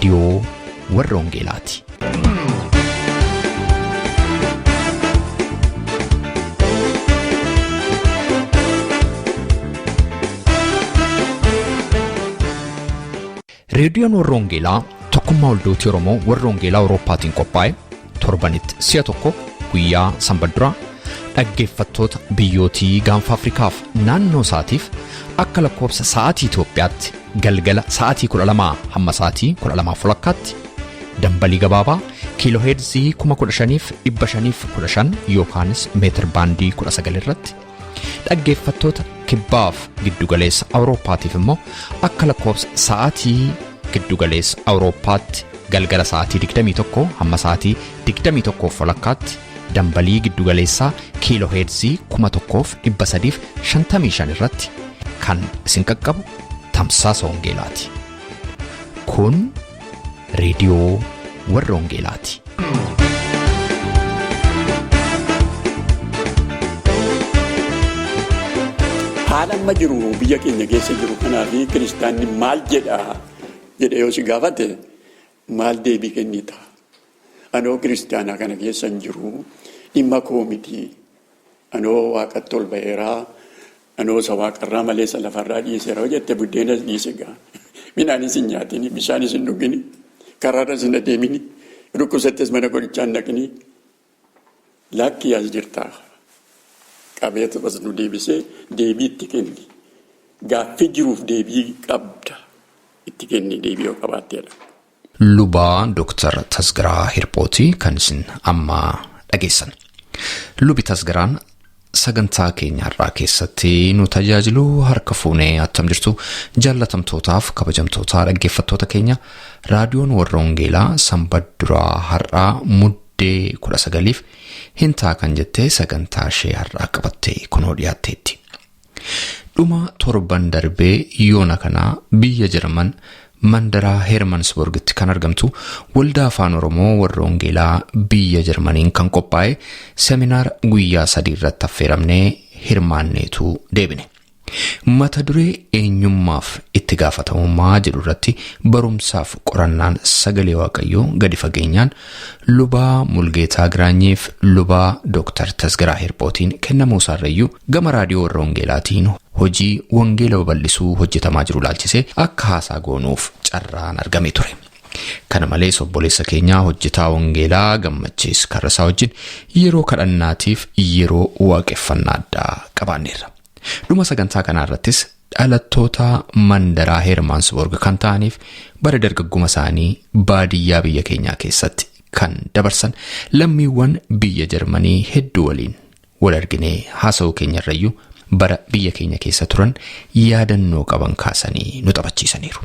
Reediyoo Warra Wangeelaati. Reediyoon Warra Wangeelaa tokkummaa waldootii Oromoo Warra Wangeelaa Awurooppaatiin qophaa'e torbanitti si'a tokko guyyaa sanbadduraa dhaggeeffattoota biyyootii gaanfa Afrikaaf naannoo isaatiif akka lakkoofsa sa'aatii Itoophiyaatti galgala sa'aatii 12 hamma sa'aatii 12 walakkaatti dambalii gabaabaa kiilooheerzii 15,515 yookaanis meetir baandii 19 irratti, dhaggeeffattoota kibbaaf giddugaleessa Awurooppaatiif immoo akka lakkoofsa sa'aatii giddugaleessa Awurooppaatti galgala sa'aatii 21 hamma sa'aatii 21 walakkaatti dambalii giddugaleessaa kiilooheerzii 1355 irratti kan isin qaqqabu tamsaasa wangeelaati. Kun reediyoo warra wangeelaati. Haala amma jiru biyya keenya keessa jiru kanaa fi kiristaanni maal jedha jedhee yoo si gaafate, maal deebii kennita? Anoo kiristaanaa kana keessa hin jiru, dhimma koo miti. Anoo waaqatti ol ba'eeraa, anoo isa waaqarraa malee isa lafarraa dhiiseera jette, buddeenas dhiise gaa. Midhaanis hin nyaatini, bishaanis hin dhugini, karaarras hin adeemini, dhukkubsattes mana qorichaa hin dhaqini. Lakkii, as jirtaa. Qabeetu as nu deebisee deebii itti kenni. Gaaffii jiruuf deebii qabda. Itti kenni deebii yoo qabaatteedha. Lubaa Dooktar Tasgaraa Hirphootii kan isin amma dhageessan. Lubi Tasgaraan sagantaa keenya har'aa keessatti nu tajaajilu. Harka fuunee, attam jirtu, jaallatamtootaaf kabajamtoota dhaggeeffattoota keenya? Raadiyoon Warra Wangeelaa sanbata duraa har'aa Muddee 19f hin ta'a kan jettee sagantaa ishee har'aa qabattee kunoo dhiyaatteetti. Dhuma torban darbee yoona kanaa biyya Jarman, mandaraa Heermansborgitti kan argamtu Waldaa Afaan Oromoo Warra Wangeelaa biyya Jarmaniin kan qophaa'e seminaara guyyaa 3 irratti affeeramnee hirmaanneetu deebine. Mata duree eenyummaaf itti gaafatamummaa jedhu irratti barumsaaf qorannaan sagalee Waaqayyoo gadi fageenyaan lubaa Mulgeetaa Giraanyiif lubaa Dooktar Tasgaraa Hirphootiin kennamuu isaarrayyuu, gama raadiyoo Warra Wangeelaatiin hojii wangeela babal'isuu hojjetamaa jiru laalchisee akka haasaa goonuuf carraan argamee ture. Kana malees obboleessa keenyaa hojjetaa wangeelaa Gammachiis Karrasaa wajjin yeroo kadhannaatiif yeroo waaqeffannaa addaa qabaanneerra. Dhuma sagantaa kanaa irrattis dhalattoota mandaraa Heermaansborg kan ta'aniif bara dargagguma isaanii baadiyyaa biyya keenyaa keessatti kan dabarsan lammiiwwan biyya Jarmanii hedduu waliin wal arginee haasa'uu keenyarrayyuu, bara biyya keenya keessa turan yaadannoo qaban kaasanii nu taphachiisaniiru.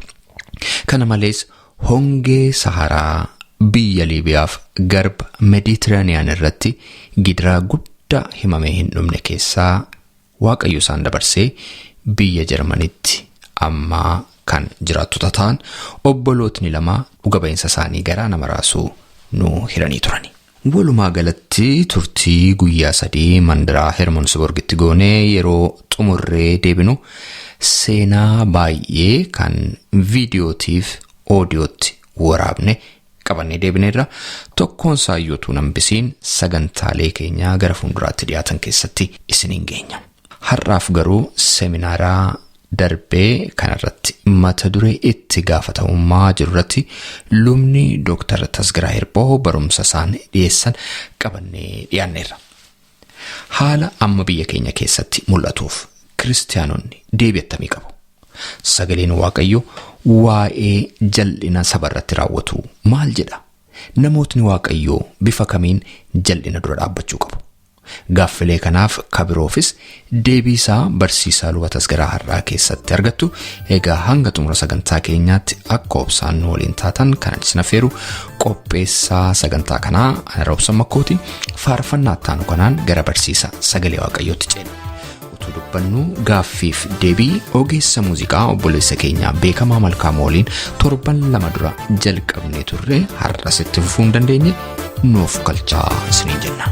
Kana malees hongee Saharaa biyya Liibiyaaf garba Meeditiraaniyaan irratti gidiraa guddaa himamee hin dhumne keessaa Waaqayyo isaan dabarsee biyya Jarmanitti ammaa kan jiraattota ta'an obbolootni lama dhuga ba'iinsa isaanii garaa nama raasuu nu hiranii turani. Walumaa galatti turtii guyyaa 3 mandaraa Hermonsborgitti goonee yeroo xumurree deebinu seenaa baay'ee kan viidiyootiif oodiyootti waraabne qabannee deebineerra. Tokkoon isaayyuu utuu hambisiin sagantaalee keenyaa gara fuulduraatti dhiyaatan keessatti isiniin geenya. Har'aaf garuu seminaaraa darbee kanarratti mata duree itti gaafatamummaa jiru irratti lubni Dooktar Tasgaraa Hirphoo barumsa isaan dhiyeessan qabannee dhiyaanneerra. Haala amma biyya keenya keessatti mul'atuuf kiristaanonni deebii attamii qabu? Sagaleen Waaqayyo waa'ee jal'ina saba irratti raawwatu maal jedha? Namootni Waaqayyoo bifa kamiin jal'ina dura dhaabbachuu qabu? Gaaffilee kanaaf kabiroofis deebii isaa barsiisaa luba Tasgaraa har'aa keessatti argattu. Egaa hanga xumura sagantaa keenyaatti akka obsaan nu waliin taatan kan isin affeeru qopheessaa sagantaa kanaa ana Roobsan Makkooti. Faarfannaa ittaanu kanaan gara barsiisa sagalee Waaqayyootti ceena. Utuu dubbannu gaaffiif deebii ogeessa muuziqaa obboleessa keenyaa beekamaa Malkaamuu waliin torban 2 dura jalqabnee turre har'as itti fufuu hin dandeenye, nuuf galchaa isiniin jenna.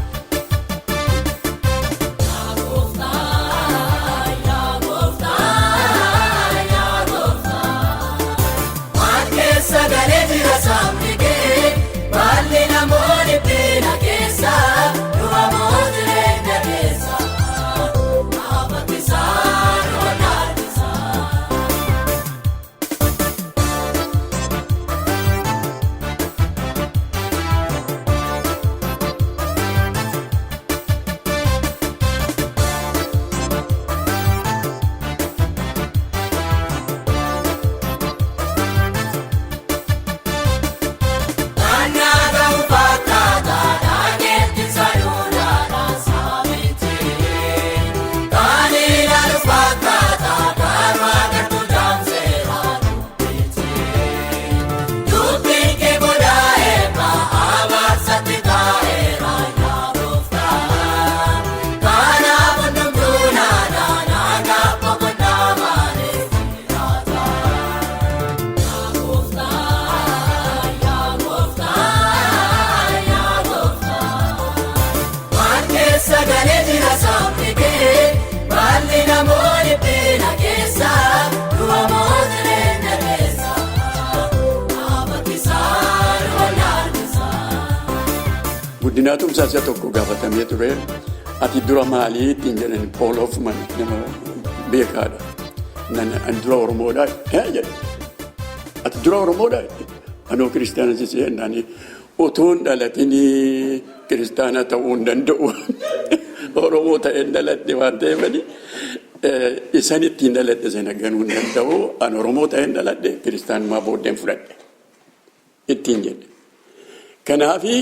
Sagalee jira. Guddinaa Tumsaa si'a tokko gaafatamee ture. Ati dura maalii ittiin jedhan Paul Hoffman nama beekaadha. Ani dura Oromoodha jedhe. Ati dura Oromoodha? Anoo kiristaana sisee jennaan utuun dhalatinii kiristaana ta'uu hin danda'u. Oromoo ta'een dhaladhe waan ta'eef isan ittiin dhaladhe sana ganuu hin danda'u. Ani Oromoo ta'een dhaladhe kiristaanummaa booddeen fudhadhe ittiin jedhe. Kanaafi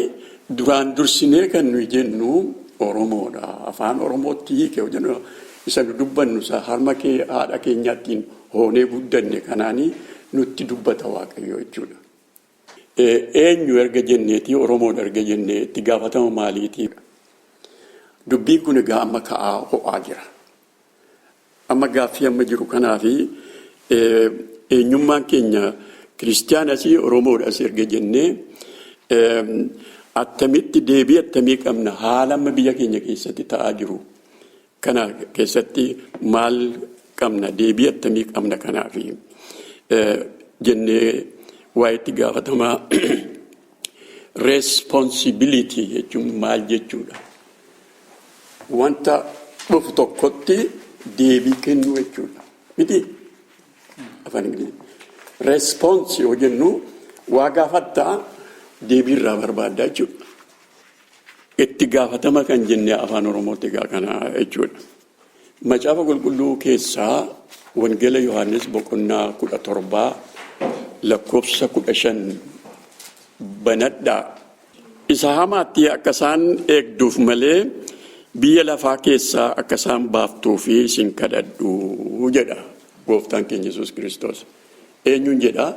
duraan dursinee kan nuyi jennu Oromoodha. Afaan Oromootti hiike jennu isa nu dubbannu isa harma kee haadha keenyaattiin hoonee guddanne kanaanii nutti dubbata Waaqayyo jechuudha. Eenyu erga jenneetii Oromoodha erga jennee itti gaafatama maaliitii? Dubbiin kun egaa amma ka'aa ho'aa jira. Amma gaaffii amma jiru kanaafi eenyummaan keenya kiristiyaanas Oromoodhas erga jennee attamitti deebii attamii qabna haala amma biyya keenya keessatti ta'aa jiru kana keessatti maal qabna deebii attamii qabna kanaafi jennee waa'ee itti gaafatamaa responsibility jechuun maal jechuudha? Wanta dhufu tokkotti deebii kennuu jechuudha. Miti? Afaan Ingilizii. Response yoo jennu waa gaafattaa deebii irraa barbaaddaa jechuudha. Itti gaafatama kan jennee afaan Oromootti egaa kana jechuudha. Macaafa qulqulluu keessaa Wangeela Yohaannis boqonnaa 17 lakkoofsa 15 banadhaa. Isa hamaatti akka isaan eegduuf malee biyya lafaa keessaa akka isaan baaftuuf isin kadhadhu jedha gooftaan keenya Yesuus Kiristoos. Eenyuun jedhaa?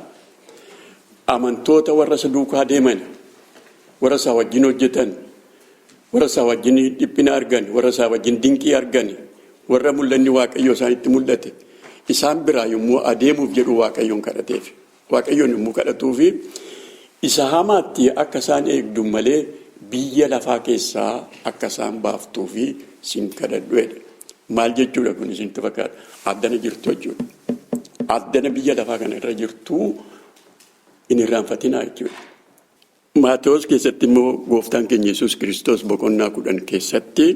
Amantoota warra isa duukaa deeman, warra isaa wajjin hojjetan, warra isaa wajjin dhiphina argan, warra isaa wajjin dinqii argan, warra mul'anni Waaqayyoo isaanitti mul'ate, isaan biraa yommuu adeemuuf jedhu Waaqayyoon kadhateef. Waaqayyoon yommuu kadhatuufi isa hamaatti akka isaan eegdu malee biyya lafaa keessaa akka isaan baaftuufi sin kadhadhu jedhe. Maal jechuudha kun isinitti fakkaata? Addana jirtu jechuudha. Addana biyya lafaa kana irra jirtu hin irraanfatinaa jechuudha. Maatewos keessatti immoo gooftaan keenya Yesuus Kiristoos boqonnaa 10 keessatti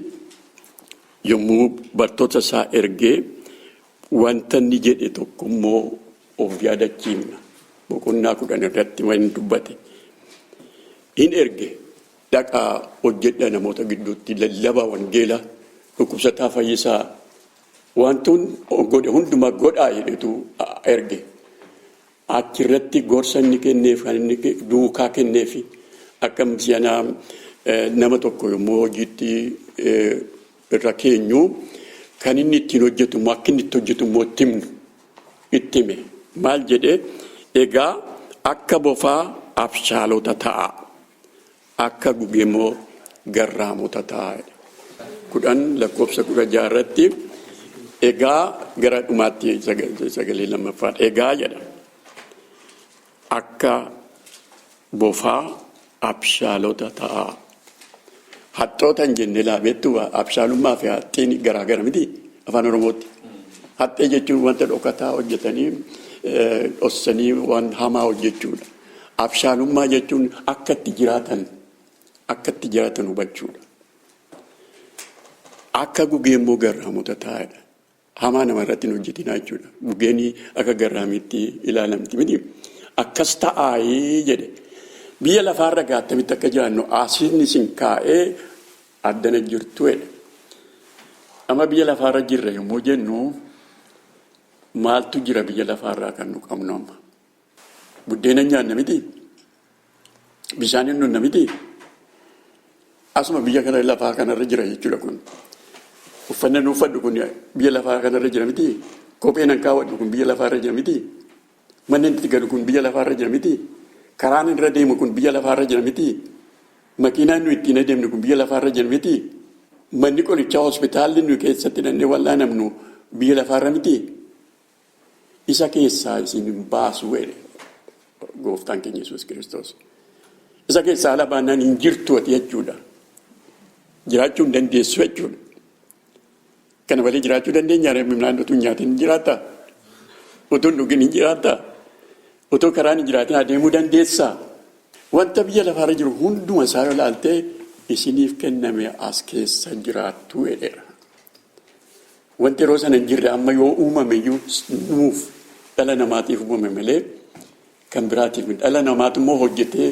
yommuu bartoota isaa ergee wanta inni jedhe tokko immoo of yaadachiifna. Boqonnaa 10 irratti waan dubbate. Hin erge dhaqaa hojjedha namoota gidduutti lallabaa wangeela dhukkubsataa fayyisaa wantuun godhe hundumaa godhaa jedhetu erge. Achirratti gorsa inni kenneef kan inni duukaa kenneef akka si'anaa nama tokko yommuu hojiitti irra keenyu kan inni ittiin hojjetu immoo akka inni itti hojjetu immoo itti himnu itti hime. Maal jedhee egaa akka bofaa abshaalota ta'a akka gugee immoo garraamota ta'a. 10 lakkoofsa 16 irratti egaa gara dhumaatti sagalee lammaffaa egaa jedha. Akka bofaa abshaalota ta'a. Haxxoota hin jenne laa beektu abshaalummaa fi haxxiin garaagara miti afaan Oromootti. Haxxee jechuun wanta dhokataa hojjetanii dhossanii waan hamaa hojjechuudha. Abshaalummaa jechuun akka itti jiraatan akka itti jiraatan hubachuudha. Akka gugee immoo garraamota taa'edha. Hamaa namarratti hin hojjetinaa jechuudha. Gugeen akka garraamiitti ilaalamti miti. Akkas ta'aayii jedhe. Biyya lafaarra gaattamitti akka jiraannu asiin isin kaa'ee addana jirtu jedhe. Amma biyya lafaarra jirra yommuu jennu maaltu jira biyya lafaarraa kan nu qabnu amma? Buddeena nyaanna miti? Bishaan hin dhugna miti? Asuma biyya kana lafaa kanarra jira jechuudha kun. Uffanni nu uffadhu kun biyya lafaa kanarra jira miti? Kopheen an kaawwadhu kun biyya lafaarra jira miti? Manni itti galu kun biyya lafaarra jira miti? Karaan irra deemu kun biyya lafaarra jira miti? Makiinaan nu ittiin adeemnu kun biyya lafaarra jira miti? Manni qorichaa hospitaalli nu keessatti dhannee wal'aanamnu biyya lafaarra miti? Isa keessaa isin hin baasu jedhe gooftaan keenya Yesuus Kiristoos. Isa keessaa ala baannaan hin jirtu ati jechuudha. Jiraachuu hin dandeessu jechuudha. Kana malee jiraachuu dandeenya midhaan utuu hin nyaatin hin jiraattaa? Utuu hin dhugin hin jiraattaa? Utuu karaan hin jiraatin adeemuu dandeessaa? Wanta biyya lafaarra jiru hunduma isaa yoo ilaalte isiniif kenname as keessa jiraattu jedheera. Wanti yeroo sana hin jirre amma yoo uumame iyyuu nuuf dhala namaatiif uumame malee kan biraatiif dhala namaatu immoo hojjetee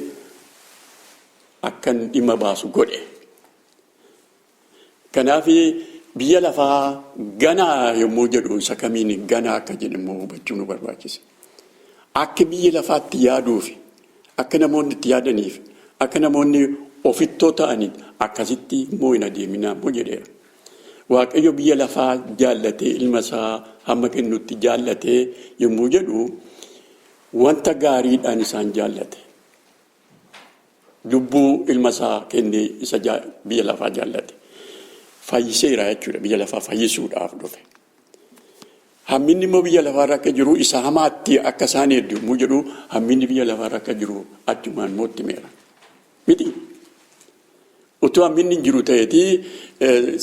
akka dhimma baasu godhe. Kanaaf biyya lafaa ganaa yommuu jedhu isa kamiin ganaa akka jedhu immoo hubachuu nu barbaachisa. Akka biyya lafaatti yaaduuf, akka namoonni itti yaadaniif, akka namoonni ofittoo ta'aniif akkasitti immoo hin adeeminaa immoo jedheera. Waaqayyo biyya lafaa jaallatee ilma isaa hamma kennutti jaallatee yommuu jedhu wanta gaariidhaan isaan jaallate. Lubbuu ilma isaa kennee isa biyya lafaa jaallate. Fayyiseera jechuudha biyya lafaa fayyisuudhaaf dhufe. Hamminni immoo biyya lafaarra akka jiru isa hamaatti akka isaan hedduu yommuu jedhu hamminni biyya lafaarra akka jiru achumaan immoo itti himeera. Miti. Utuu hamminni hin jiru ta'eetii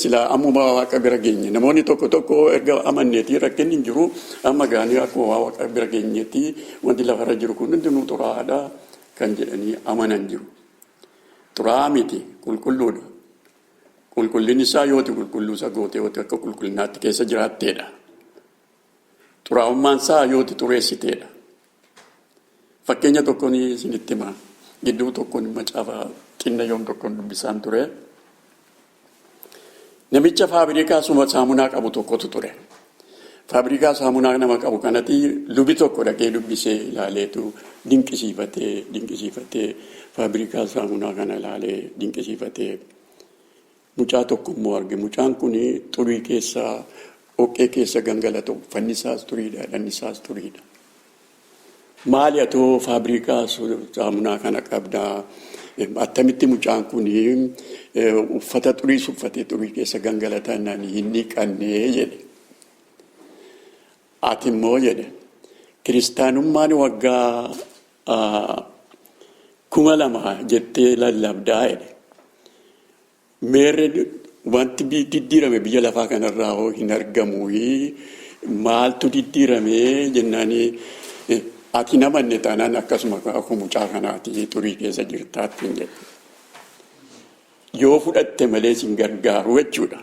silaa ammuma waaqa bira geenye. Namoonni tokko tokko erga amanneetii rakkinni hin jiru amma gaanii akkuma waaqa bira geenyeetii wanti lafarra jiru kun hundinuu xuraa'aadha kan jedhanii amanan jiru. Xuraa'aa miti qulqulluudha. Qulqullinni isaa yooti qulqulluu isa goote yooti akka qulqullinaatti keessa jiraatteedha. Xuraa'ummaan isaa yooti xureessiteedha. Fakkeenya tokkoon isinitti hima. Gidduu tokkoon macaafa xinna yoom tokkoon dubbisaan ture. Namicha faabirikaa saamunaa qabu tokkotu ture. Faabirikaa saamunaa nama qabu kanatti lubi tokko dhaqee dubbisee ilaaleetu dinqisiifatee faabirikaa saamunaa kana ilaalee dinqisiifatee mucaa tokko immoo arge. Mucaan kun xurii keessa dhoqqee keessa gangalatu uffanni isaas xuriidha, hidhanni isaas xuriidha. Maali atoo faabirikaa saamunaa kana qabdaa? Attamitti mucaan kun uffata xuriis uffatee xurii keessa gangalataa naan hin dhiqannee jedhe. Ati immoo jedhe kiristaanummaan waggaa 2000 jettee lallabdaa jedhe. Meerre wanti diddiirame biyya lafaa kanarraa hoo hin argamu maaltu diddiirame jennaanii ati namanne taanaan akkasuma akkuma mucaa kanaati xurii keessa jirtaatti hin jedhe. Yoo fudhatte malee sin gargaaru jechuudha.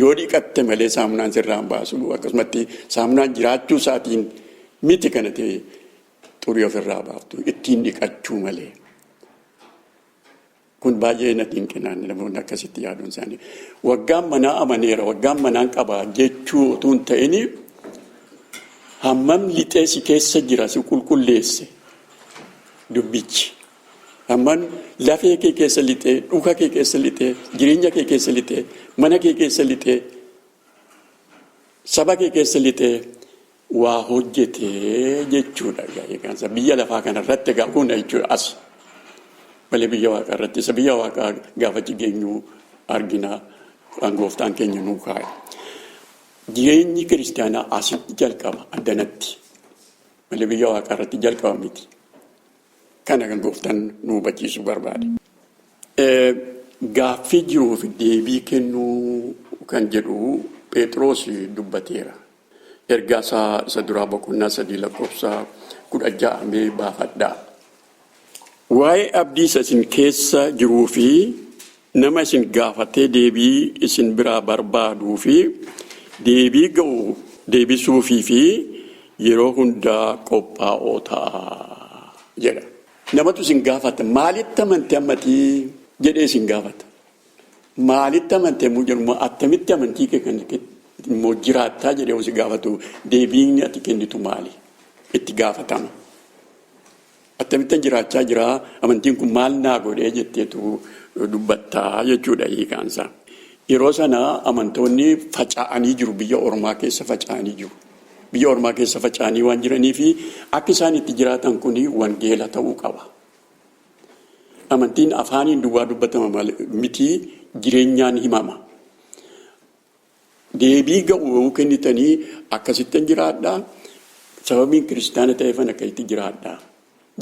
Yoo dhiqatte malee saamunaan sirraa hin baasu akkasumatti saamunaan jiraachuu isaatiin miti kana ta'e xurii ofirraa baaftu ittiin dhiqachuu malee. Kun baay'ee na dinqinaan namoonni akkasitti yaaduun isaanii. Waggaan manaa amaneera, waggaan manaan qaba jechuu utuu hin ta'in hammam lixee si keessa jira si qulqulleesse dubbichi. Hammam lafee kee keessa lixee, dhuka kee keessa lixee, jireenya kee keessa lixee, mana kee keessa lixee, saba kee keessa lixee waa hojjetee jechuudha. Biyya lafaa kanarratti egaa kun jechuudha as. Malee biyya waaqaa irratti isa biyya waaqaa gaafa geenyu argina kan gooftaan keenya nuu kaa'e. Jireenyi kiristaanaa asitti jalqaba addanatti. Malee biyya waaqaa irratti jalqaba miti. Kana kan gooftaan nu hubachiisuu barbaade. Gaaffii jiruuf deebii kennuu kan jedhu Phexros dubbateera. Ergaa isaa isa duraa boqonnaa 3 lakkoofsa 16 mee baafadhaa. Waa'ee abdii isa isin keessa jiruu fi nama isin gaafatee deebii isin biraa barbaaduu fi deebii ga'u deebisuufii fi yeroo hundaa qophaa'oo ta'a jedha. Namatu isin gaafata maalitti amante ammatii jedhee isin gaafata. Maalitti amante immoo jedhu attamitti amantii kee kan immoo jiraattaa jedhee si gaafatu deebiin ati kennitu maali? Itti gaafatama. Akkamittan jiraachaa jiraa amantiin kun maal naa godhee jetteetu dubbattaa jechuudha hiikaansaa. Yeroo sana amantoonni faca'anii jiru biyya ormaa keessa faca'anii jiru. Biyya ormaa keessa faca'anii waan jiraniif akka isaan itti jiraatan kun wangeela ta'uu qaba. Amantiin afaaniin duwwaa dubbatama miti jireenyaan himama. Deebii ga'u yoo kennitanii akkasittan jiraadhaa sababiin kiristaana ta'eefan akkasitti jiraadhaa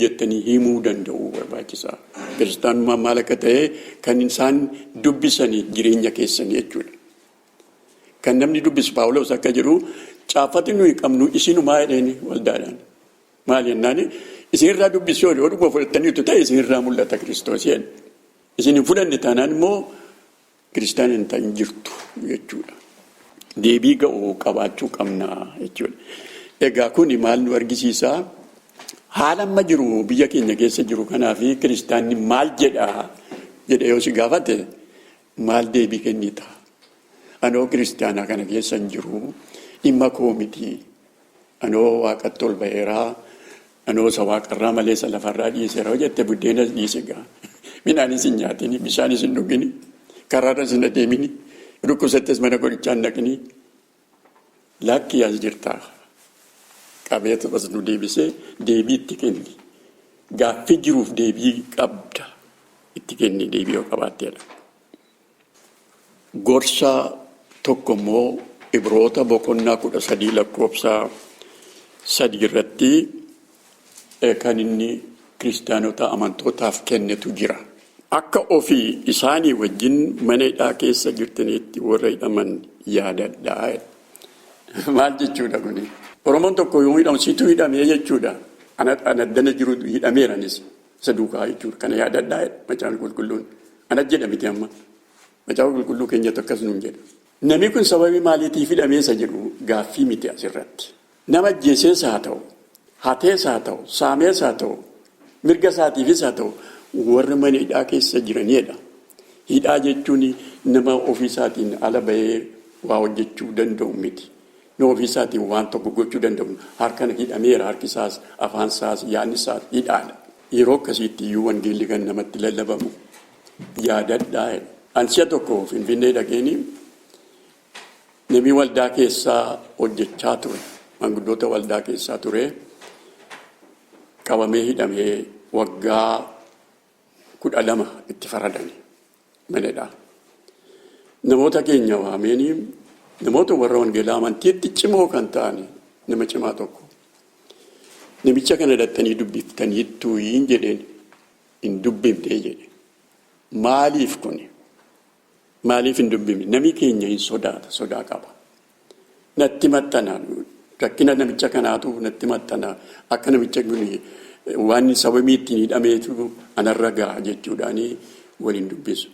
jettanii himuu danda'uu barbaachisaa. Kiristaanummaan maal akka ta'e kan isaan dubbisanii jireenya keessanii jechuudha. Kan namni dubbisu Paawuloos akka jedhu caaffati nuyi qabnu isinumaa jedheen waldaadhaan. Maal jennaan isinirraa dubbisuu yoo dhuguma fudhattaniitu ta'e isinirraa mul'ata Kiristoos jedhe. Isin hin fudhanne taanaan immoo kiristaana hin ta'in jirtu jechuudha. Deebii ga'u qabaachuu qabna jechuudha. Egaa kuni maal nu argisiisaa? Haala amma jiru biyya keenya keessa jiru kanaa fi kiristaanni maal jedhaa jedhee yoo si gaafate maal deebii kennita? Anoo kiristaanaa kana keessa hin jiru, dhimma koo miti. Anoo waaqatti ol ba'eeraa, anoo isa waaqarraa malee isa lafarraa dhiiseera yoo jette buddeenas dhiisi egaa. Midhaanis hin nyaatini, bishaanis hin dhugini, karaarras hin adeemini, dhukkubsattes mana qorichaa hin dhaqini. Lakkii as jirtaa. Qabeetu as nu deebisee deebii itti kenni. Gaaffii jiruuf deebii qabda itti kenni deebii yoo qabaatteedha. Gorsa tokko immoo Ibroota boqonnaa 13 lakkoofsa 3 irratti kan inni kiristaanota amantootaaf kennetu jira. Akka ofii isaanii wajjin mana hidhaa keessa jirtanitti warra hidhaman yaadadhaa. Maal jechuudha kuni? Oromoon tokko yoo hidhamu situ hidhamee jechuudha. Ana addana jiru hidhameera anis isa duukaa jechuudha. Kana yaadadhaa macaafni qulqulluun. Ana jedha miti amma. Macaafa qulqulluu keenyatu akkas nuun jedha. Namni kun sababii maaliitiif hidhamee isa jedhu gaaffii miti asirratti. Nama ajjeesees haa ta'u, hatees haa ta'u, saamees haa ta'u, mirga isaatiifis haa ta'u, warra mana hidhaa keessa jiranidha. Hidhaa jechuun nama ofii isaatiin ala bahee waa hojjechuu danda'u miti. Nama ofii isaatiin waan tokko gochuu danda'u harkaan hidhameera harki isaas, afaan isaas, yaadni isaas hidhaadha. Yeroo akkasiitti iyyuu wangeelli kan namatti lallabamu yaadadhaa jedha. An si'a tokko Finfinnee dhaqeeni namni waldaa keessaa hojjechaa ture, manguddoota waldaa keessaa ture, qabamee hidhamee waggaa 12 itti faradani manadhaa. Namoota keenya waameeni namoota warra wangeelaa amantiitti cimoo kan ta'an nama cimaa tokko. Namicha kana dhattanii dubbiftaniittuu hin jedheen hin dubbifne jedhe. Maaliif kuni? Maaliif hin dubbifne? Namni keenya hin sodaata, sodaa qaba. Natti maxxana, rakkina namicha kanaatu natti maxxana, akka namicha kun waan sababii ittiin hidhameetu anarra ga'a jechuudhaan waliin dubbisu.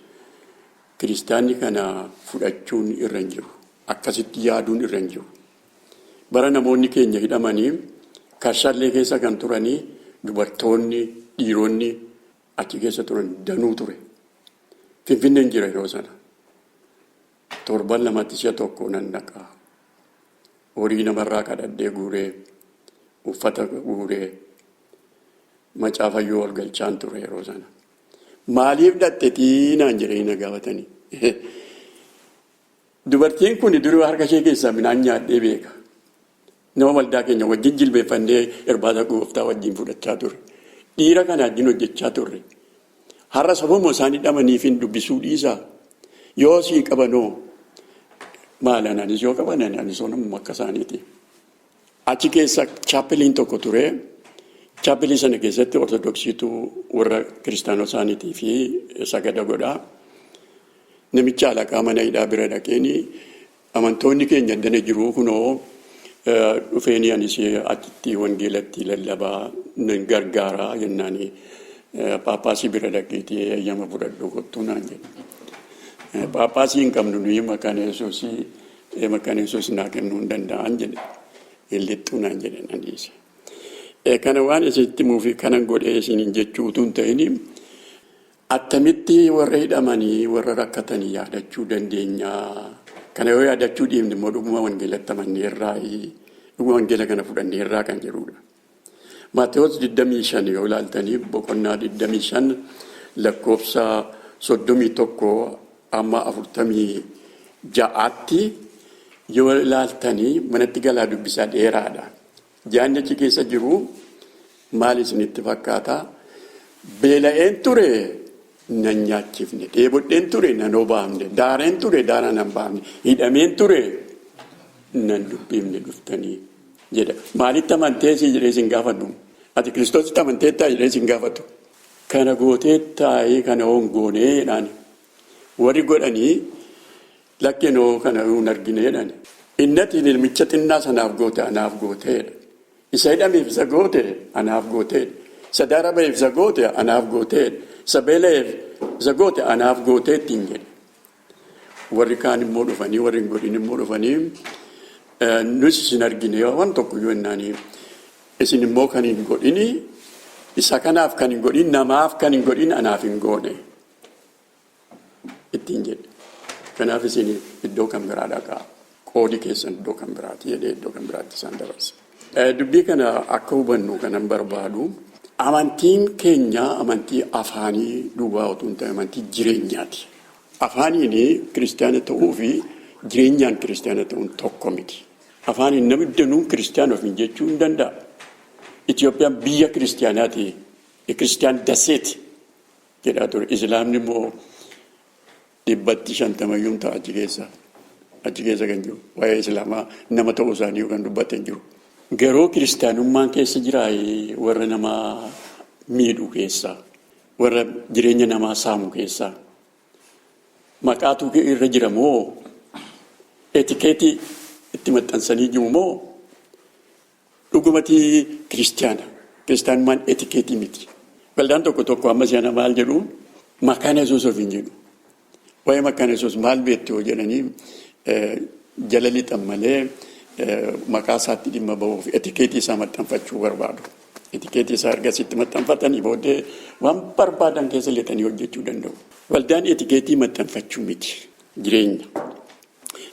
Kiristaanni kana fudhachuun irra hin jiru. Akkasitti yaaduun irra hin jiru. Bara namoonni keenya hidhamanii karshallee keessa kan turanii dubartoonni, dhiironni achi keessa turan danuu ture. Finfinneen jira yeroo sana. Torban lamatti si'a tokko nan dhaqa. Horii namarraa kadhadhee guuree, uffata guuree, macaafayyoo ol galchaan ture yeroo sana. Maaliif dhaqxetii naan jedhanii na gaafatanii. Dubartiin kun duruu harka ishee keessaa midhaan nyaadhee beeka. Nama waldaa keenya wajjin jilbeeffannee irbaata gooftaa wajjin fudhachaa turre. Dhiira kana wajjin hojjechaa turre. Har'a sababuma isaan hidhamaniif hin dubbisuu dhiisaa. Yoo sii qabanoo maal anis yoo qaban anis namuma akka isaaniiti. Achi keessa chaapeliin tokko ture. Chaapelii sana keessatti ortodoksiitu warra kiristaanota isaaniitii fi sagada godhaa. Namicha alaqaa mana hidhaa bira dhaqeeni amantoonni keenya addana jiru kunoo dhufeeni anis achitti wangeelatti lallabaa nan gargaaraa jennaani Phaaphaasii bira dhaqiitii eeyyama fudhadhu kottuu naan jedhe. Phaaphaasii hin qabnu nuyi maqaan Yesuusii maqaan Yesuus naa kennuu hin danda'an jedhe. Hin lixxuu naan jedhe nan dhiise. Kana waan isinitti himuufi kanan godhee isiniin jechuu utuu hin ta'in Attamitti warra hidhamanii, warra rakkatanii yaadachuu dandeenya? Kana yoo yaadachuu dhiifne immoo dhuguma wangeelatti amanneerraayi, dhuguma wangeela kana fudhanneerraa kan jedhudha. Maatewos 25 yoo ilaaltanii boqonnaa 25 lakkoofsa 31 amma 46tti yoo ilaaltanii manatti galaa dubbisaa dheeraadha. Yaadni achi keessa jiru maal isinitti fakkaata? Beela'een ture nan nyaachifne, dheebodheen ture nan obaafne, daareen ture daara nan baafne, hidhameen ture nan dubbifne dhuftanii jedha. Maalitti amantee si jedhee sin gaafatu? Ati Kiristoositti amanteettaa jedhee sin gaafatu. Kana gooteettaayii kana hoo hin goonee jedhaan. Warri godhanii Lakki anoo kana hin argine jedhani. Inni ati ilmicha xinnaa sanaaf goote anaaf goote jedha. Isa hidhameef isa goote anaaf goote jedha. Isa daara ba'eef isa goote anaaf goote jedha. Isa beela'eef Isa goote anaaf gootee ittiin jedhe. Warri kaan immoo dhufanii warri hin godhin immoo dhufanii nus isin argine waan tokko yoo jennaanii isin immoo kan hin godhini isa kanaaf kan hin godhin namaaf kan hin godhin anaaf hin goone ittiin jedhe. Kanaaf isin iddoo kan biraa dhaqaa. Qoodi keessan iddoo kan biraati jedhee iddoo kan biraatti isaan dabarse. Dubbii kana akka hubannu kanan barbaadu amantiin keenya amantii afaanii duwwaa otoo hin ta'in amantii jireenyaati. Afaaniin kiristaana ta'uu fi jireenyaan kiristaana ta'uun tokko miti. Afaaniin namni danuun kiristaana ofiin jechuu hin danda'a. Itoophiyaan biyya kiristaanaati. Kiristiyaan daseeti jedhaa ture. Islaamni immoo 150 ta'a achi keessa. Achi keessa kan jiru. Waa'ee islaamaa nama ta'uu isaanii kan dubbate hin jiru. Garuu kiristaanummaan keessa jiraayee warra nama miidhu keessa, warra jireenya namaa saamu keessa, maqaatu irra jira moo etikeetii itti maxxansanii jiru moo dhugumati kiristaana. Kiristaanummaan etikeetii miti. Waldaan tokko tokko amma si'ana maal jedhu Makaana Yesuus ofiin jedhu. Waa'ee Makaana Yesuus maal beektu yoo jedhanii jala lixan malee maqaa isaatti dhimma bahuuf etikeetii isaa maxxanfachuu barbaadu. Etikeetii isaa erga sitti maxxanfatanii booddee waan barbaadan keessa lixanii hojjechuu danda'u. Waldaan etikeetii maxxanfachuu miti jireenya.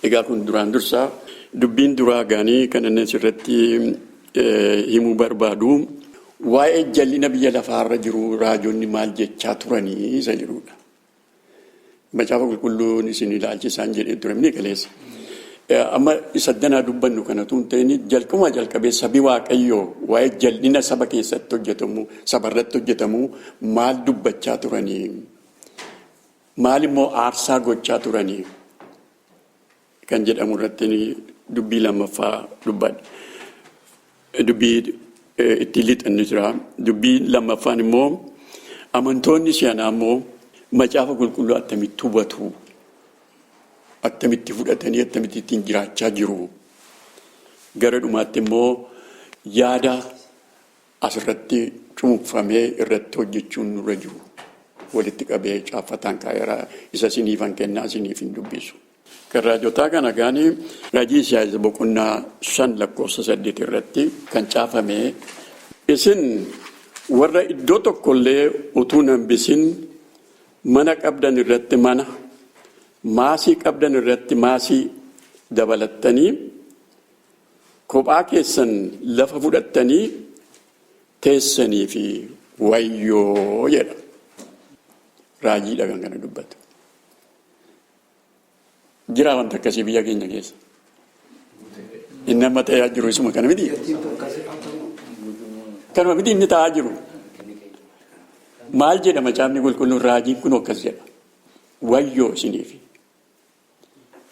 Egaa kun duraan dursaa dubbiin duraa gaanii kan inni asirratti himuu barbaadu waa'ee jal'ina biyya lafaarra jiru raajonni maal jechaa turanii isa jedhudha. Macaafa qulqulluun isin ilaalchisaan jedhee ture ni galeessa. Amma isa danaa dubbannu kanatu hin ta'in jalqabuma jalqabee sabi Waaqayyoo waa'ee jal'ina saba keessatti hojjetamu sabarratti hojjetamu maal dubbachaa turanii maal immoo aarsaa gochaa turanii kan jedhamu irratti dubbii lammaffaa dubbadha. Dubbii ittiin lixanni jira. Dubbii lammaffaan immoo amantoonni si'anaa immoo macaafa qulqulluu attamitti hubatu? Attamitti fudhatanii attamitti ittiin jiraachaa jiru? Gara dhumaatti immoo yaada asirratti cuunfamee irratti hojjechuun nurra jiru. Walitti qabee caaffataan kaa'eera. Isa isiniifan kennaa isiniif hin dubbisu. Kan raajotaa kana gaanii raajii Isaayyaas boqonnaa 5 lakkoofsa 8 irratti kan caafame isin warra iddoo tokkollee utuu hin hambisin mana qabdan irratti mana, maasii qabdan irratti maasii dabalattanii kophaa keessan lafa fudhattanii teessanii fi wayyoo jedha. Raajiidha kan kana dubbatu. Jira wanta akkasii biyya keenya keessa. Inni amma ta'aa jiru isuma kana miti. Kanuma miti inni ta'aa jiru. Maal jedha macaafni qulqulluun raajiin kun akkas jedha. Wayyoo isiniif.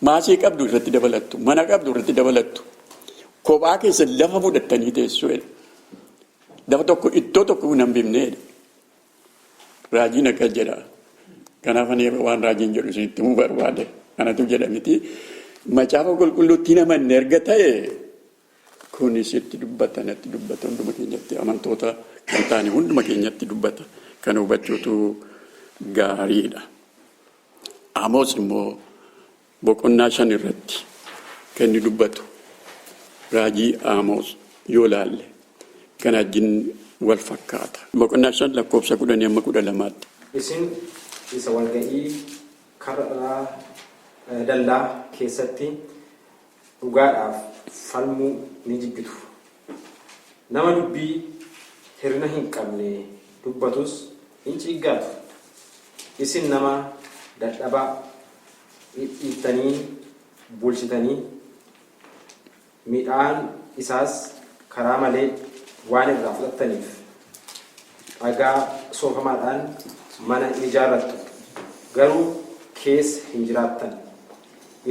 Maasii qabdu irratti dabalattu, mana qabdu irratti dabalattu. Kophaa keessa lafa fudhattanii teessu jedha. Lafa tokko iddoo tokko hin hambifne jedha. Raajiin akkas jedha. Kanaaf ani waan raajiin jedhu isinitti himuu barbaade. Kanatu jedha miti. Macaafa qulqulluutti hin amanne erga ta'e kun sitti dubbata natti dubbata hunduma keenyatti amantoota kan taane hunduma keenyatti dubbata. Kana hubachuutu gaariidha. Amoos immoo boqonnaa 5 irratti kan inni dubbatu raajii Amoos yoo laalle kana wajjin wal fakkaata. Boqonnaa 5 lakkoofsa 10 hamma 12tti. Isin isa walga'ii karra dallaa keessatti dhugaadhaaf falmuu ni jibbitu. Nama dubbii hir'ina hin qabne dubbatus in ciiggaatu. Isin nama dadhabaa dhidhiittanii bulchitanii, midhaan isaas karaa malee waan irraa fudhattaniif, dhagaa soofamaadhaan mana in ijaarrattu, garuu keessa hin jiraattan.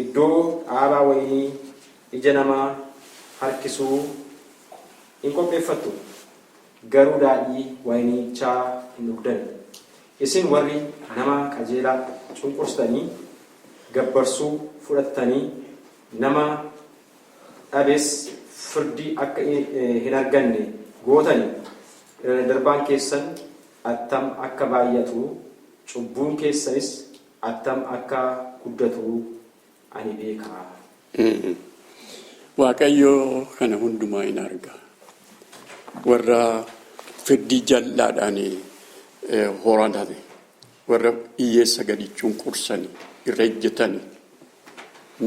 Iddoo dhaabaa wayinii ija namaa harkisuu in qopheeffattu, garuu daadhii wayinichaa hin dhugdan. Isin warri nama qajeelaa cunqursitanii, gabbarsuu fudhattanii, nama dhabes firdii akka hin arganne gootani, irra-daddarbaan keessan attam akka baay'atu! Cubbuun keessanis attam akka guddatu ani beeka. Waaqayyo kana hundumaa hin arga. Warra firdii jal'aadhaan horatan, warra hiyyeessa gadi cunqursanii, irra ejjetanii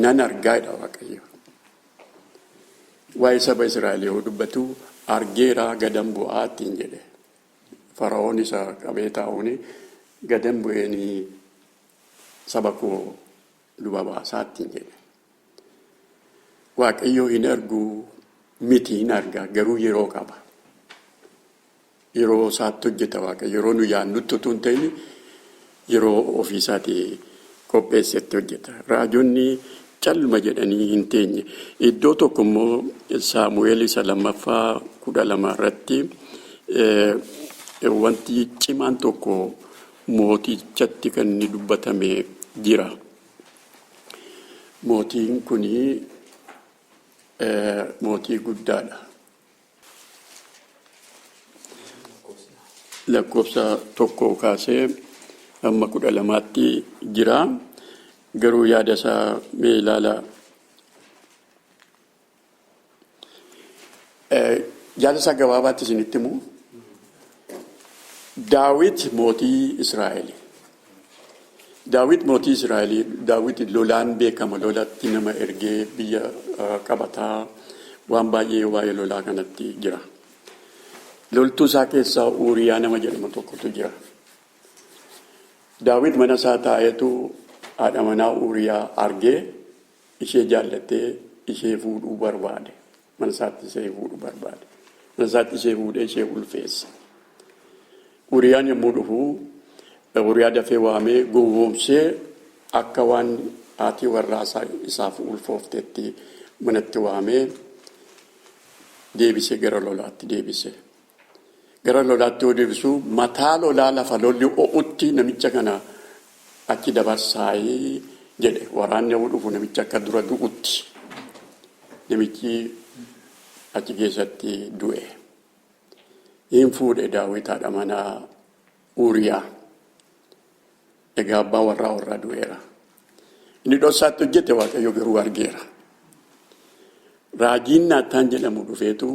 nan argaadha Waaqayyo. Waa'ee saba Israa'el yoo dubbatu argeera gadan bu'aa ittiin jedhe. Fara'oon isa qabee taa'uun gadan bu'eenii saba koo luba baasaa ittiin jedhe. Waaqayyo hin argu miti, hin arga, garuu yeroo qaba. Yeroo isaatti hojjeta Waaqayyo, yeroo nu yaadnutti utuu hin ta'in yeroo ofiisaatii qopheessetti hojjeta. Raajonni calluma jedhanii hin teenye. Iddoo tokko immoo Saamu'eel isa lammaffaa 12 irratti wanti cimaan tokko mootichatti kan inni dubbatame jira. Mootiin kuni mootii guddaadha. Lakkoofsa 1 kaasee hamma 12tti jira. Garuu yaada isaa mee ilaalaa. Yaada isaa gabaabaatti isinitti himu. Daawit mootii Israa'el. Daawit mootii Israa'el, Daawit lolaan beekama, lolatti nama ergee biyya qabataa, waan baay'ee waa'ee lolaa kanatti jira. Loltuu isaa keessaa Uuriyaa nama jedhamu tokkotu jira. Daawit mana isaa taa'eetu haadha manaa Uuriyaa argee ishee jaallatee ishee fuudhuu barbaade. Mana isaatti ishee fuudhuu barbaade. Mana isaatti ishee fuudhee ishee ulfeesse. Uuriyaan yommuu dhufu Uuriyaa dafee waamee gowwoomsee akka waan haati warraa isaaf ulfooftetti manatti waamee deebisee gara lolaatti deebise. Gara lolaatti yoo deebisu mataa lolaa lafa lolli o'utti namicha kana achi dabarsaayii jedhe, waraanni yoo dhufu namicha akka dura du'utti. Namichi achi keessatti du'e. Hin fuudhe Daawit haadha manaa Uuriyaa. Egaa abbaa warraa warraa du'eera. Inni dhoksaatti hojjete, Waaqayyo garuu argeera. Raajiin Naataan jedhamu dhufeetu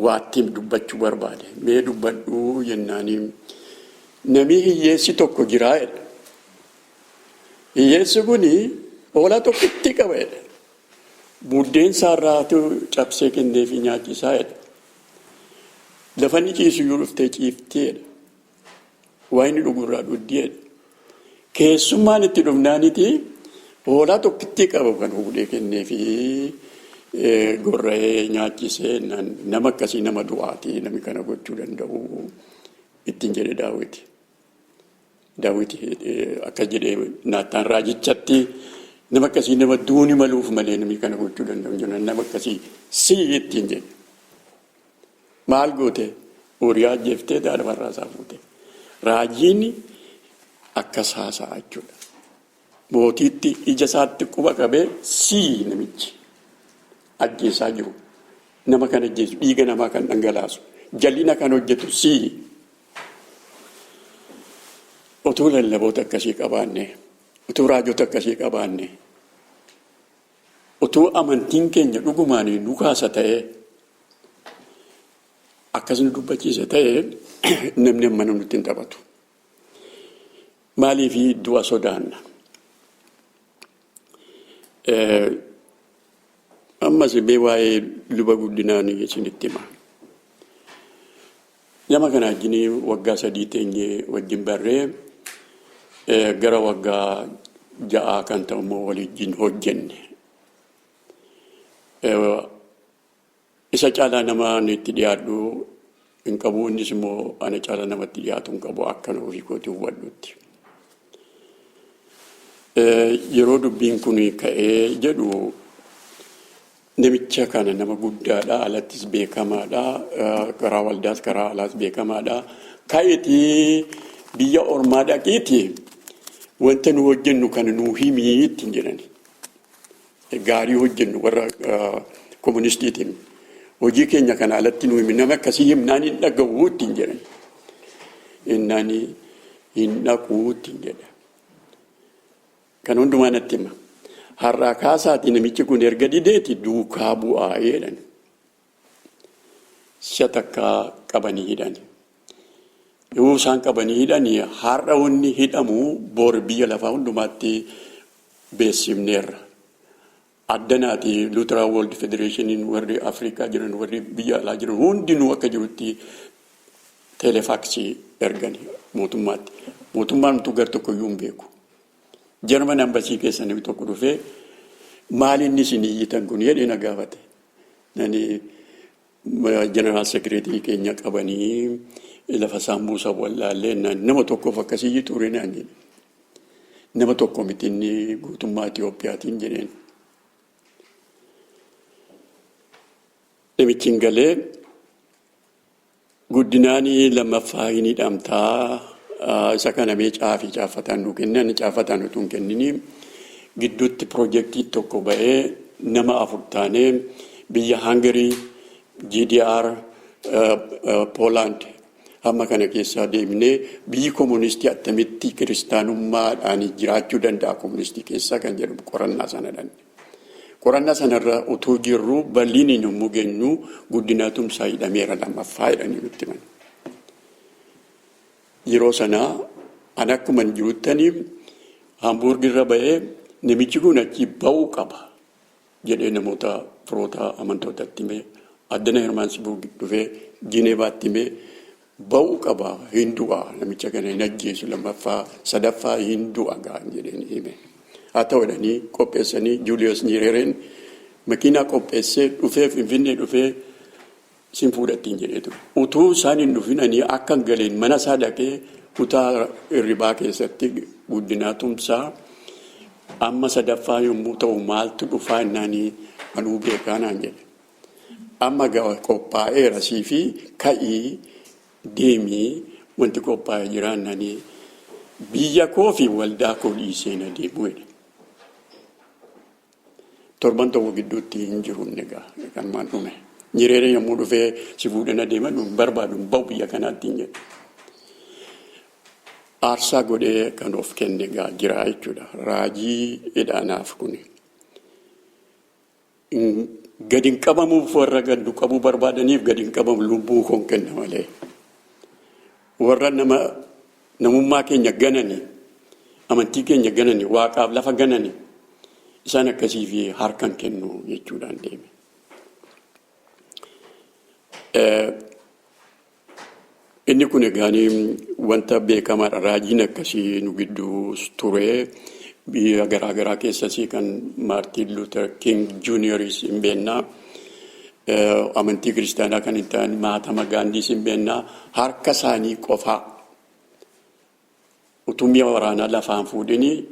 waattiin dubbachuu barbaade. Mee dubbadhuu jennaanii, namni hiyyeessi tokko jiraa jedha. Hiyyeessi kuni hoolaa tokkitti qaba jedha. Buddeen isaarraatu cabsee kenneefii nyaachisaa jedha. Lafa inni ciisu iyyuu dhuftee ciiftee jedha. Waa inni dhugurraa dhuddii jedha. Keessummaan itti dhufnaaniti hoolaa tokkittii qabu kan fuudhee kenneefii gorra'ee nyaachisee, nama akkasii nama du'aatii namni kana gochuu danda'u ittiin jedhe Daawiti. Daawiti akkas jedhee Naataan raajichatti, nama akkasii nama duuni maluuf malee namni kana gochuu danda'u hin, nama akkasii si ittiin jedhe. Maal goote? Uuriyaa ajjeeftee haadha warraa isaa fuute. Raajiin akkas haasa'a jechuudha. Mootiitti ija isaatti quba qabee sii namichi ajjeesaa jiru. Nama kan ajjeesu, dhiiga namaa kan dhangalaasu, jal'ina kan hojjetu sii. Utuu lallaboota akkasii qabaanne, utuu raajota akkasii qabaanne, utuu amantiin keenya dhugumaan nu kaasa ta'ee, akkas nu dubbachiisa ta'ee, namni amma nutti hin taphatu. Maaliif du'a sodaanna? Ammas mee waa'ee luba Guddinaan isinitti hima. Nama kana wajjin waggaa 3 teenyee wajjin barree, gara waggaa 6 kan ta'u immoo waliin hojjenne. Isa caalaa nama itti dhiyaadhu hin qabu, innis immoo ana caalaa namatti dhiyaatu hin qabu akka ofii kootii hubadhutti. Yeroo dubbiin kun ka'ee jedhu namicha kana nama guddaadha, alattis beekamaadha, karaa waldaas karaa alaas beekamaadha. Ka'iitii biyya ormaa dhaqiitii wanta nu hojjennu kana nuu himii ittiin jedhani. Gaarii hojjennu warra komunistiitiin hojii keenya kana alatti nu himi, nama akkasii himnaan hin dhaga'u ittiin jedhan. Innaan Hin dhaquu ittiin jedhe. Kan hundumaa natti hima. Har'aa kaasaatii namichi kun erga dideeti duukaa bu'aa jedhan. Si'a takkaa qabanii hidhan. Yoo isaan qabanii hidhanii har'a wanni hidhamu bor biyya lafaa hundumaatti beeksifneerra. Addanaati Lutheran World Federationiin warri Afrikaa jiran warri biyya alaa jiran hundinuu akka jirutti telefaksii ergani mootummaatti. Mootummaan utuu gar tokko iyyuu hin beeku. Jarman ambasii keessa namni tokko dhufee, "Maal inni isin iyyitan kun?" jedhee na gaafate. Nani general secretary keenya qabanii lafa isaan buusan wallaallee, nama tokkoof akkasii iyyitu naan jedhe. Nama tokko miti, inni guutummaa Itiyoophiyaatiin jedheen. Namichi hin galee, "Guddinaan lammaffaa hin hidhamtaa, isa kana mee caafii caaffataan nuu kennan." Caaffataan utuu hin kennini gidduutti piroojeektii tokko ba'ee nama afur taanee biyya Hangarii, GDR, Poolaand hamma kana keessaa deemnee biyyi koomunistii attamitti kiristaanummaadhaan jiraachuu danda'a koomunistii keessaa kan jedhamu qorannaa sana dhanne. Qorannaa sanarra utuu jirru Berliiniin yommuu geenyu, Guddinaa Tumsaa hidhameera lammaffaa jedhanii nutti himan. Yeroo sanaa an akkuma jiruttanii Hamburg irra ba'ee, namichi kun achii ba'uu qaba jedhee namoota firoota amantootatti himee, addana Hermaansburg dhufee Jineevaatti himee, ba'uu qaba, hin du'a, namicha kana hin ajjeesu, lammaffaa sadaffaa hin du'a ga'an jedheen hime. Haa ta'u jedhanii qopheessanii Julius Nyerereen makiinaa qopheessee dhufee Finfinnee dhufee sin fuudhattiin jedhee ture. Utuu isaan hin dhufinanii akka hin galeen mana isaa dhaqee kutaa hirribaa keessatti, "Guddinaa Tumsaa, amma sadaffaa yommuu ta'u maaltu dhufaa?" jennaanii, "Anuu beekaa," naan jedhe. "Amma qophaa'eera sii fi ka'ii deemii, wanti qophaa'ee jiraannanii, biyya koo fi waldaa koo dhiisee na deemu," jedhe. Torban tokko gidduutti hin jiru inni egaa kanumaan dhume. Nyireeree yommuu dhufee si fuudhee na deeman, hin barbaadu, hin ba'u biyya kanaatti hin jedhe. Aarsaa godhee kan of kenne egaa jira jechuudha. Raajii jedhaanaaf kuni. Gadi hin qabamuuf, warra gaddu qabuu barbaadaniif gadi hin qabamu, lubbuu koon kenna malee. Warra nama namummaa keenya ganani, amantii keenya ganani, waaqaaf lafa ganani, isaan akkasii fi harkan kennu jechuudhaan deeme. Inni kun egaa wanta beekamaadha. Raajiin akkasii nu gidduu ture. Biyya garaa garaa keessas kan Maartiin Luther King Junior hin beennaa. Amantii kiristaanaa kan hin ta'an Mahatma Gaandiis hin beennaa. Harka isaanii qofaa utuu mi'a waraanaa lafaan fuudhanii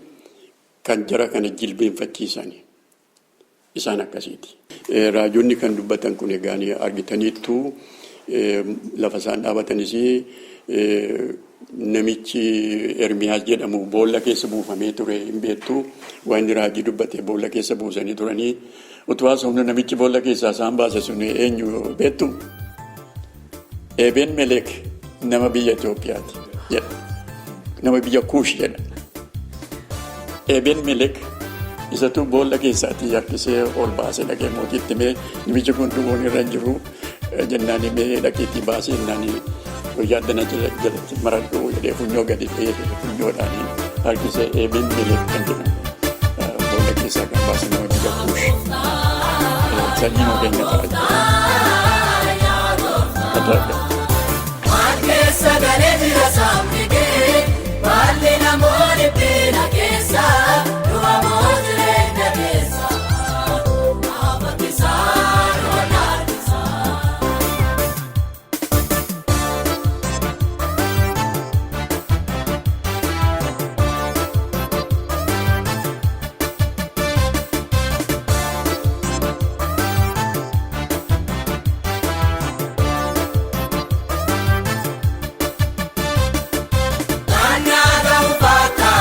kan jara kana jilbeenfachiisani. Isaan akkasiiti. Raajonni kan dubbatan kun egaa argitaniittu, lafa isaan dhaabatanis namichi Ermiyaas jedhamu boolla keessa buufamee ture hin beektu. Waan inni raajii dubbate boolla keessa buusanii turanii utuu haasofnu namichi boolla keessaa isaan baase sun eenyu beektu? Eebeen Meleek nama biyya Itoophiyaati jedha. Nama biyya Kuush jedha. Eebeen Meleek isatu boolla keessaatii harkisee ol baasee dhaqee mootiitti himee, namichi kun du'uun irra hin jiru jennaan, himee dhaqeetii baasee jennaan, wayyaa addana jalatti maradhu jedhee funyoo gadi dheeree funyoodhaan harkisee Eebeen Meleek kan jedhamu boolla keessaa kan baase nama biyya Kuush. Sanyii keenya ta'a jechuudha. Keessa galee jira saamni kee, baalli namoonni bina keessa, du'a moo jireenya keessa, naafatisaa nu wallaalchisaa. Naannaa ta'uu fakkaata.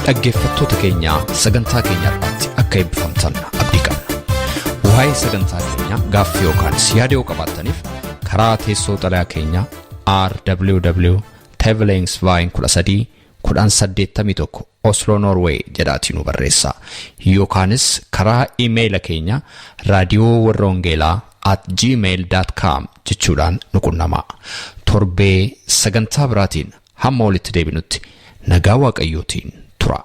Dhaggeeffattoota keenya, sagantaa keenya irratti akka eebbifamtan abdii qabna. Waa'ee sagantaa keenya gaaffii yookaan yaada yoo qabaattaniif karaa teessoo xalayaa keenya RWW Tevelingsveien 13 1081 Oslo, Norway jedhaatii nu barreessa. Yookaanis karaa iimeeyila keenya raadiyoowarrawangeelaa@gmail.com jechuudhaan nu qunnamaa. Torbee sagantaa biraatiin hamma walitti deebinutti nagaa Waaqayyootiin tura.